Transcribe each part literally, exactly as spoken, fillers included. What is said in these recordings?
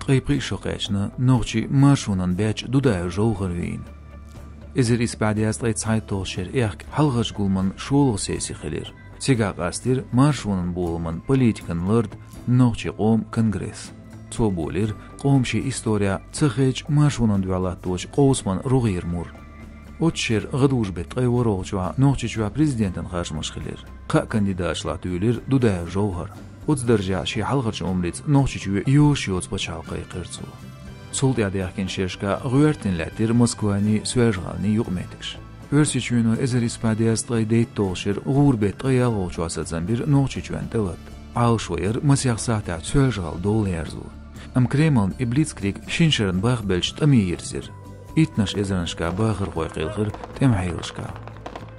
Ткъе пхи шо кхаьчна нохчий маршонан баьчча Дудаев Жовхар вийна. Эзар исс бӀаь дезткъе цхьайтталгӀа шера аьхка хьалхарча гулламан шоллагӀа сесси хилира. Цигахь къастира маршонан боламан политикан лард, нохчий къоман конгресс. Цо болийра къоман шен исторехь ца хезачу маршонан дуьхьа латточу къовсаман рогӀера мур. Оццу шеран гӀадужу-беттан ткъе ворхӀалгӀачохь Нохчийчоьнан президентан харжамаш хилира. Кхаа кандидаташлахь дуьйлира Дудаев Жовхар. Оцу даржехь шен хьалхарчу омрица Нохчийчоь йозуш йоцу пачхьалкх кхайкхира цо. Цул тӀаьхьа даьхкинчу шерашкахь гӀоьртина лаьттира Москваний, Соьлжа-ГӀаланний юкъаметтигаш. Оьрсийчоьно эзар исс бӀаь дезткъе дейтталгӀа шеран гӀуран беттан ткъе ялхалгӀачохь сацам бира Нохчийчоьнна тӀелата. Ӏалашо яра масех сахьтехь Соьлжа-ГӀала дола ерзо. Амма Кремлна и блицкриг шина шарна бахбелча тӀаме йирзира. Иттаннаш эзарнашкахь бахархой кхелхира тӀеман хьелашкахь.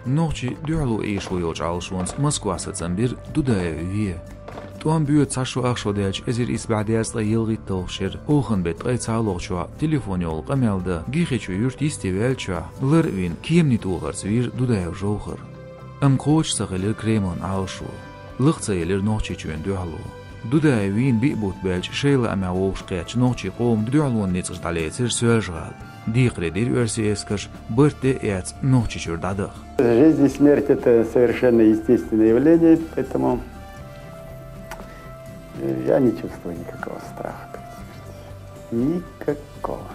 Нохчийн дуьхьало эшо йолчу Ӏалашонца Москвахь сацам бира Дудаев Ве. ТӀом боьду цхьа шо ах шо даьлча эзар исс бӀаь дезткъе ялхитталгӀа шеран оханан беттан ткъе цхьалгӀачохь телефон йолу къамел дан Гихичу юьрта йисте ваьллачохь лар а вина кеманийн тӀехь вийра Дудаев Жовхар. Амма кхочуш ца хилира Кремлан Ӏалашо. Лакха ца елира Нохчийчоьнан дуьхьало. Дудаев вийна биъ бутт баьлча шайн лаамехь вовшахкхеттачу нохчийн къоман дуьхьалонан ницкъаша дӀалецира Соьлжа-ГӀала. Декхаре дира оьрсийн эскарша барт де а эцна Нохчийчуьра дӀадаха. Жизнь и смерть — это совершенно естественное явление, поэтому, э, я не чувствую никакого страха перед смертью. Никакого.